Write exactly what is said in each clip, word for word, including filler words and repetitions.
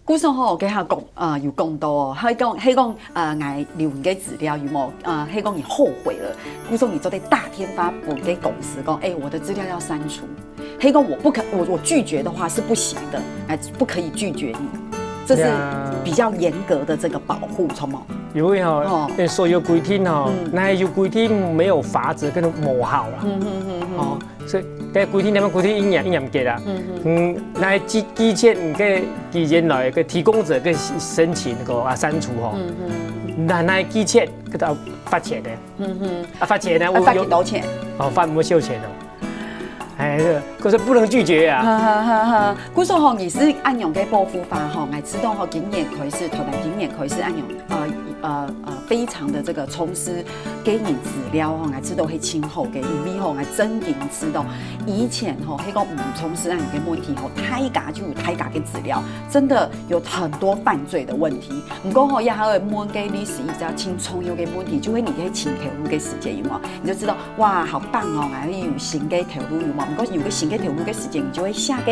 故所吼，該下講，呃，有講到哦，係講，係講，呃，𠊎留你个資料有無？呃，係講你後悔了，故所你做得打電話分該公司講，哎，我的資料要刪除。係講我不可，我我拒絕的話是不行的，哎，不可以拒絕你，這是比較嚴格的這個保護，著無？因為吼，哦，所有規定吼，嗯，哪有規定沒有罰則，跟無效啦。嗯嗯嗯嗯。哦， 所以，該規定點樣規定一年一年結啊。嗯嗯。嗯，該拒拒絕你个佢原來个提供者个申請个啊刪除吼。嗯嗯。該該拒絕，該个罰錢个。嗯嗯。啊罰錢呢，啊罰幾多錢？哦，罰毋會少錢哦。哎，這个可是不能拒絕啊。哈哈哈哈。故所吼，你是恁樣个保護法吼，𠊎知道吼，今年開始，台灣今年開始恁樣，呃呃呃，非常的這個重視 个人資料吼，𠊎知道係盡好个，因為吼，𠊎真經知道，以前吼，係講毋重視恁樣个問題吼，大家就有大家个資料，真的有很多犯罪的問題。毋過吼，這下問个律師一隻盡重要个問題，就係你在尋頭路个時節，有無？你就知道，哇，好棒哦，𠊎有新个頭路，有無？毋過有个新个頭路个時節，你就會寫个，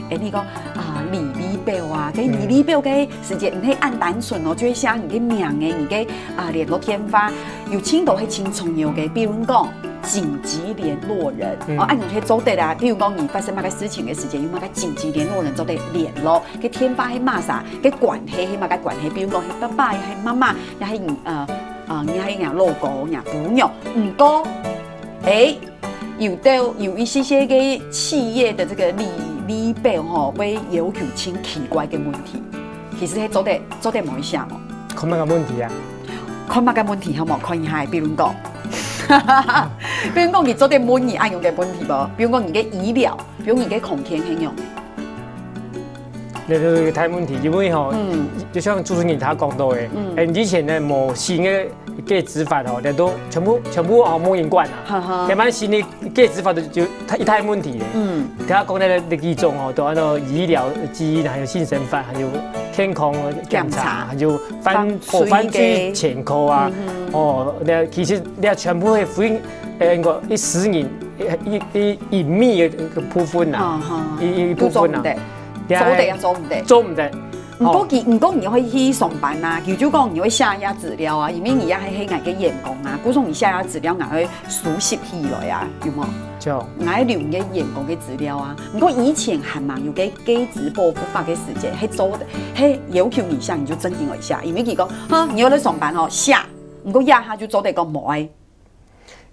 哎，你講啊，履歷表啊，該履歷表个時節，你係恁單純哦，就會寫你个名个，你个啊聯絡電話， 有盡多係盡重要个，比如講緊急聯絡人，嗯，哦，恁樣係做得啊。比如講你發生麼个事情个時節，有麼个緊急聯絡人做得聯絡，該電話係麼儕，該關係係麼个關係，比如講係爸爸，係媽媽，也係你呃呃，也係若老公、若餔娘。毋過，哎，有兜有一些些个企業的這個履歷表吼，會要求盡奇怪个問題，其實係做得做得無寫無？看麼个問題啊？ 看麼个問題好無？看一下，比如講，比如講你做得問你愛用个問題無？比如講你个醫療，比如你个空間係用个。這个大問題，因為吼，嗯，就像主持人他講到个，嗯，嗯，以前呢，無新个个執法吼，這都全部全部吼無人管啊，哈哈，這擺新个个執法就就一大問題咧。嗯，聽講那个歷史中吼，都按照醫療、基因，還有性身份，還有健康檢查，檢查，還有 犯犯罪个前科啊，嗯哼，哦，該其實該全部係非，呃，該个私人，一一一隱秘个部分啦，啊哈，一一部分啦，做毋得，做得也做毋得，做毋得。毋過佢，毋過你會去上班啊，佢就講你會寫一下資料啊，因為你也係係𠊎个員工啊，故所你寫一下資料，𠊎會收集起來啊，有無？就，𠊎留你个員工个資料啊。毋過以前還吂有个 个資保護法个時節，係做得，係要求你寫，你就正經愛寫，因為佢講，哈，你愛來上班吼，寫，毋過這下就做得講無愛。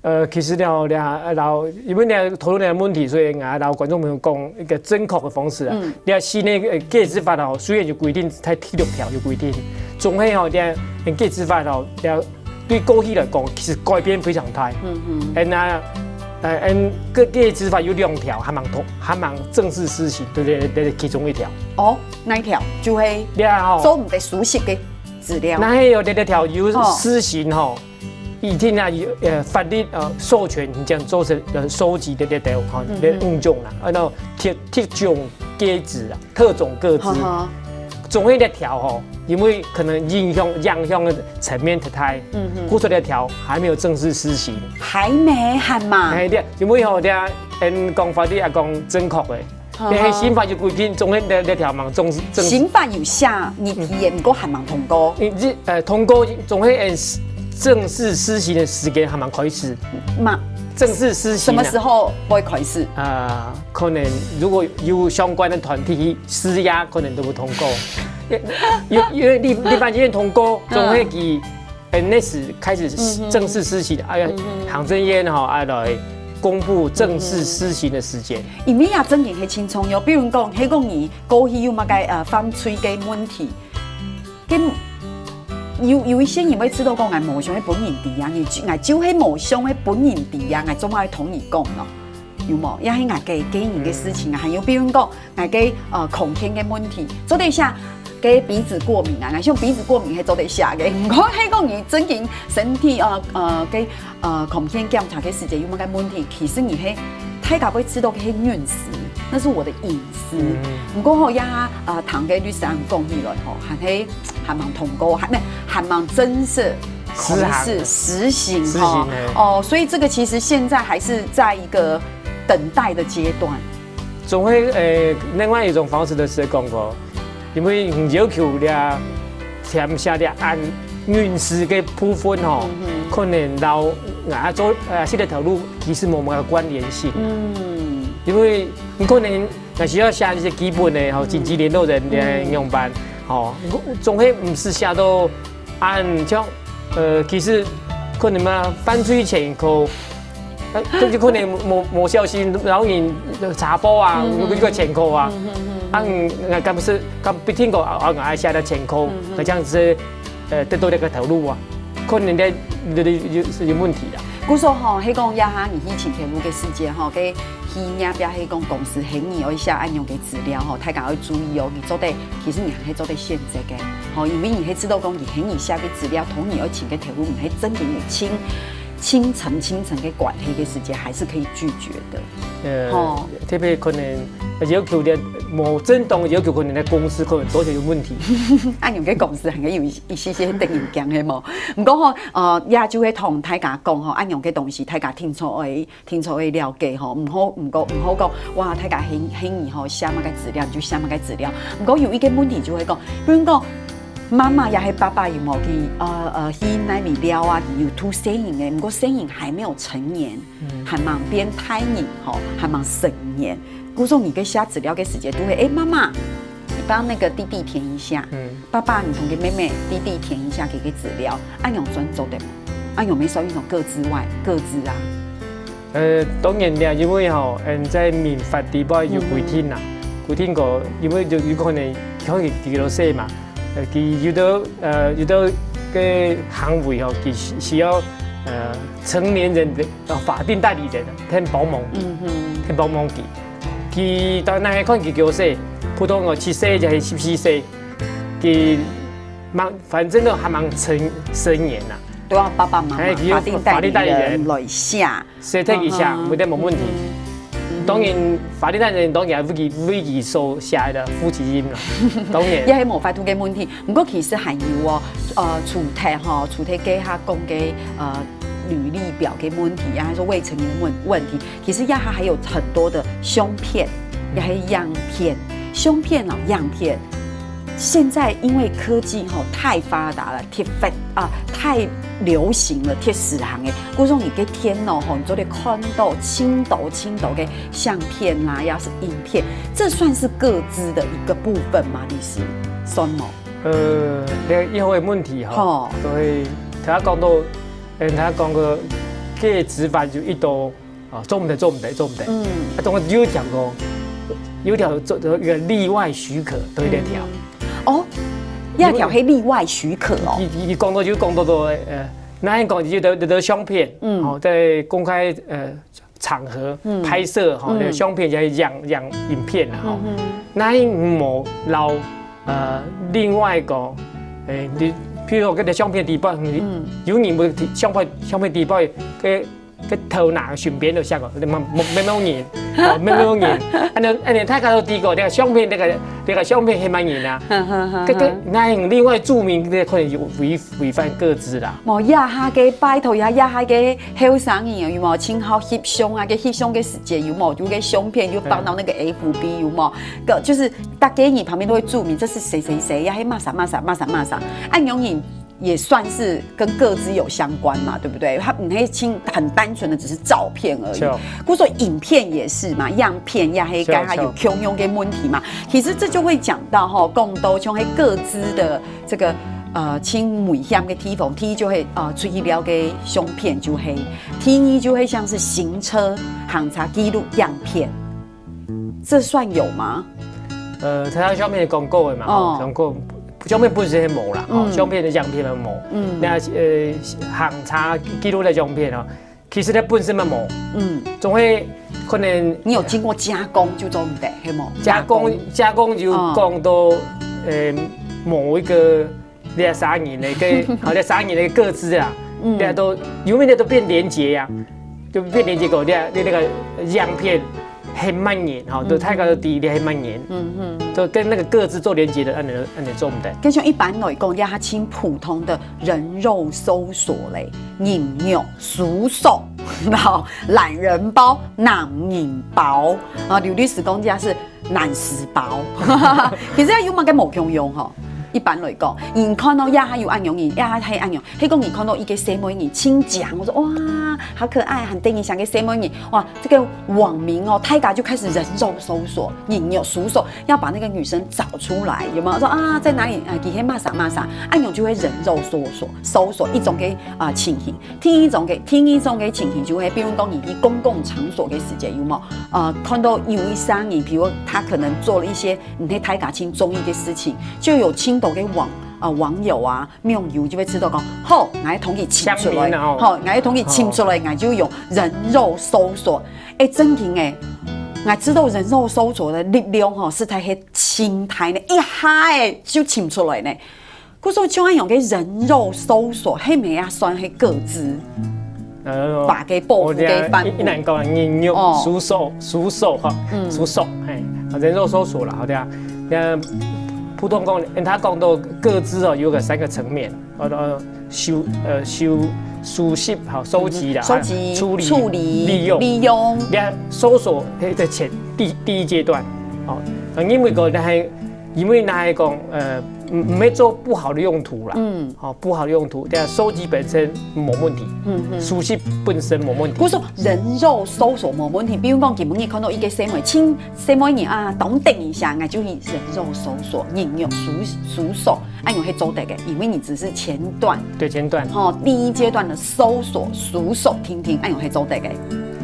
呃，其實了，了，呃，摎，因為你討論這个問題，所以𠊎摎觀眾朋友講一个正確个方式啊。嗯。你看新个个執法吼，雖然有規定，在第六條有規定，總係吼，你看个執法吼，你看 對過去來講，其實改變非常大。嗯哼。And啊，呃，and个个執法有兩條，還吂通，還吂正式施行，對對對，其中一條。哦，哪一條？就係你看吼，做毋得收集个資料。該係有這个條有施行吼，一定啊有呃法律呃授權，你這樣做成呃收集的這个吼，嗯哼，那五種啦，啊，那特特種个資啊。 特種个資，哈哈，總係這條吼，因為可能影響影響个層面太大，嗯哼，故所這條還沒有正式施行。還沒，還吂。哎，對，因為吼，這嗯講法律也講正確个，哈哈，因為刑法有規定，總係這這條嘛正式正式。刑法有寫，你提也毋過還吂通過。你這呃通過總係嗯正式施行个時間還吂開始嘛。正式施行啊。什麼時候會開始？啊，可能如果有相關个團體 施壓可能都無通過。因因為立立法院通過，總係佢呃那時開始正式施行，哎呀，行政院吼，哎來公布正式施行个時間。因為也正經係盡重要，比如講，係講你過去有麼个呃犯罪个問題，跟有有一些人會知道講，哎，無想愛分人知啊，你就哎就係無想愛分人知啊，哎做麼个同你講咯？ 有無？也係𠊎个个人个事情啊，還有比如講，𠊎个呃空間个問題，做得寫个鼻子過敏啊，𠊎想鼻子過敏係做得寫个，毋過係講你正經身體呃呃个呃空間檢查个時節有麼个問題，其實你係大家會知道个係隱私，那是我的隱私。嗯。毋過吼，也呃聽个律師恁講起來吼，還係還吂通過，還沒還吂正式開始實行哈。實行欸。哦，所以這個其實現在還是在一個等待的階段。總會，呃，另外一種方式就是講過，因為你要求這填寫這恁運勢个部分吼，可能摎𠊎做呃這个頭路其實無麼个關聯性。嗯，因為你可能還需要寫一些基本的吼，緊急聯絡人的樣板吼，總係毋使寫到恁像呃，其實可能嘛犯罪前科，呃，就是可能無無小心，然後你查埔啊，有一个前科啊，啊，嗯，啊，敢是敢必定个啊，啊，寫到前科，那這樣子，呃，得到那个頭路啊，可能在有有有問題啊。故所吼，係講這下你去尋頭路个時節吼，該去若邊係講公司喊你愛寫恁樣个資料吼，大家愛注意哦，你做得其實你還係做得選擇个吼，因為你係知道講你喊你寫个資料，同你愛尋个頭路，你係真个有親親層親層个關係个時節，還是可以拒絕的。呃，吼，特別可能要求的無正當要求，可能在公司可能都有問題。恁樣个公司還有一一些些得人驚个無？毋過吼，呃，也就會同大家講吼，恁樣个東西大家聽出會聽出會了解吼，毋好毋過毋好講哇，大家喊喊你吼寫麼个資料，你就寫麼个資料。毋過有一个問題就會講，比如講。媽媽也係爸爸有無去呃呃去哪位尞啊？有渡細人个，毋過細人還沒有成年，還吂變大人吼，還吂成年。故所你个寫資料个時節都會，誒，媽媽，你幫那個弟弟填一下，爸爸，你同个妹妹、弟弟填一下佢个資料，恁樣算做得無？恁樣無算一種個資外個資啊？ 呃，當然啦，因為吼，嗯，在民法底背有規定啦，規定講，因為有有可能可能佢幾多歲嘛，呃，佢有的呃有的个行為吼，佢需需要呃成年人的呃法定代理人，來幫忙，嗯哼，來幫忙佢。佢當然還看佢幾多歲，普通个七歲就係十四歲，佢嘛反正都還吂成成年啦。都要爸爸媽媽、哎，佢有法定代理人來寫。 先提一下，嗯哼，無得無問題。嗯哼。當然，法律上人當然為佢為佢所寫的負責任啦，當然。也係無法度个問題。毋過其實還有哦，呃，除忒吼，除忒該下講个呃履歷表个問題，啊，還係未成年的問問題，其實這下還有很多的相片，也係樣片，相片哦，樣片。現在因為科技吼太發達了，特別啊太流行了，特時行誒。故所你个電腦吼，你做得看到盡多盡多个相片啦，也係影片，這算係個資的一個部分嗎？律師，算無？呃，這以後个問題吼，吼。所以頭先講到，嗯，頭先講个，个資法就一到 哦，做毋得，做毋得，做毋得。嗯。啊，當然有一條講，有一條做做一個例外許可，對這條。嗯。哦，這條係例外許可哦。佢佢佢講到就講到到，呃，那樣講就得得得相片，嗯，哦，在公開呃場合拍攝哈，嗯，相片也樣樣影片啦哈，嗯，那樣無摎呃另外一個，誒，你譬如講這個相片底背，嗯，有人無相片相片底背个 个頭那順便就寫个，乜乜乜乜人，哦，乜乜人，恁樣恁樣大家都知个，這個相片，這個這個相片係麼人啊？个个，那另外註明，這可能有違違反個資啦。無，這下个拜託呀，這下个後生人有無？盡好翕相啊，个翕相个時節有無？有个相片有放到那個F B有無？个就是大家你旁邊都會註明這是誰誰誰，也係麼儕麼儕麼儕麼儕，恁樣人 也算是跟個資有相關嘛，對不對？它毋係淨很單純的只是照片而已。是哦。故所影片也是嘛，樣片也係跟它有共樣个問題嘛。其實這就會講到吼，講到像係個資的這個呃盡危險个地方，第一就係呃出去尞个相片就係，第二就係像是行車、行車記錄樣片。 這算有嗎？呃，頭先相片廣告个嘛，哦，廣告相片本身係無啦，哦，相片个樣片係無。嗯，那呃行車記錄个相片哦，其實佢本身嘛無，嗯，總會可能你有經過加工就做毋得，係無？加工加工就講到呃某一個 這三人个个，好，這三人个個資啊，這都有名个都變連結呀，就變連結个，這這那個樣片係麼人，哈，都大家都知這係麼人，嗯嗯，就跟那個個資做連結的，恁樣恁樣做毋得。跟像一般來講，這下盡普通的人肉搜索咧，人肉搜索，然後懶人包、懶人包，啊，劉律師講這是懶尸包。其實有麼个無共樣吼？一般來講，你看到這下有恁樣人，這下係恁樣，係講你看到一個細妹人，親像，我說哇，好可愛，很得人惜个細妹人，哇，這個網民哦，大家就開始人肉搜索，人肉搜索，要把那個女生找出來，有沒有？說啊，在哪裡？啊，佢係麼儕麼儕，恁樣就會人肉搜索，搜索一種个啊情形。 第一種个，第一種个情形就係，比如講你在公共場所个時節，有無？呃，看到有一些人，比如他可能做了一些你係大家盡中意个事情，就有盡多个網，呃，網友啊，網友就會知道講，好，𠊎同佢請出來，簽名啊，哦。好，𠊎同佢請出來，𠊎就用人肉搜索。誒，正經誒，𠊎知道人肉搜索个力量吼，實在係盡大呢，一下誒就請出來呢。 故所像恁樣个人肉搜索，係毋係也算係個資？呃，把个保護个範圍。一，一難講，人肉搜索，搜索哈，搜索，嘿，啊，人肉搜索啦，好的啊。那普通講，他講到個資哦，有個三個層面，呃，呃，收，呃，收，收集哈，收集啦，收集、處理、處理、利用。利用。你看搜索，嘿，在前，第，第一階段，哦，啊，因為講，那還 因為那還講，呃，毋，毋會做不好的用途啦。嗯。哦，不好的用途，對啊，收集本身無問題，嗯，嗯。收集本身無問題。故所人肉搜索無問題，比如講，今晡日看到一個細妹，親，細妹人啊，當等一下，𠊎就去人肉搜索，人肉搜，搜索，恁樣係做得个，因為你只是前段。對，前段。吼，第一階段的搜索、搜索，聽聽，恁樣係做得个。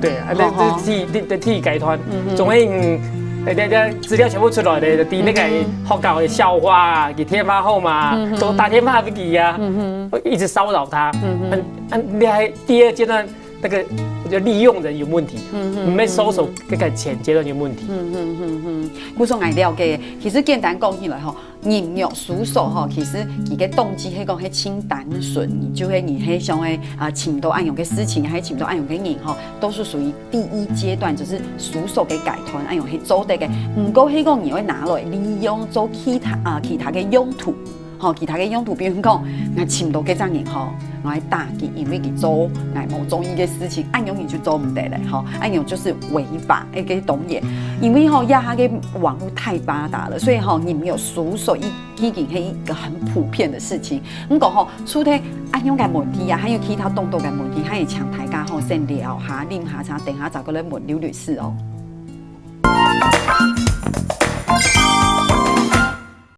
對，啊，這，吼，吼。這第，這，這第一階段，嗯哼。總係，嗯，哎，這，這資料全部出來了，在那個，嗯哼。學校的校花啊，佢電話號碼啊，嗯哼。都打電話給佢啊，嗯哼。一直騷擾他。嗯哼。嗯，嗯，你還第二階段那個，就利用人有問題，嗯哼，毋係搜索，嗯哼。這個前階段有問題。嗯哼，嗯哼。故所𠊎了解，其實簡單講起來吼， 人肉搜索吼，其實佢个動機係講係盡單純，就係你係想愛啊尋到恁樣个事情，還尋到恁樣个人吼，都是屬於第一階段，就是搜索个階段，恁樣係做得个。毋過係講你會拿來利用做其他啊其他个用途，吼，其他个用途，比如講，𠊎尋到這隻人吼，𠊎愛打佢，因為佢做𠊎無中意个事情，恁樣你就做毋得了吼，恁樣就是違法个東西。因為吼，這下个網路太發達了，所以吼，人肉搜索一 已經係一個很普遍的事情。毋過吼，除忒恁樣个問題啊，還有其他當多个問題，還係請大家吼先尞下，啉下茶，等下再過來問劉律師哦。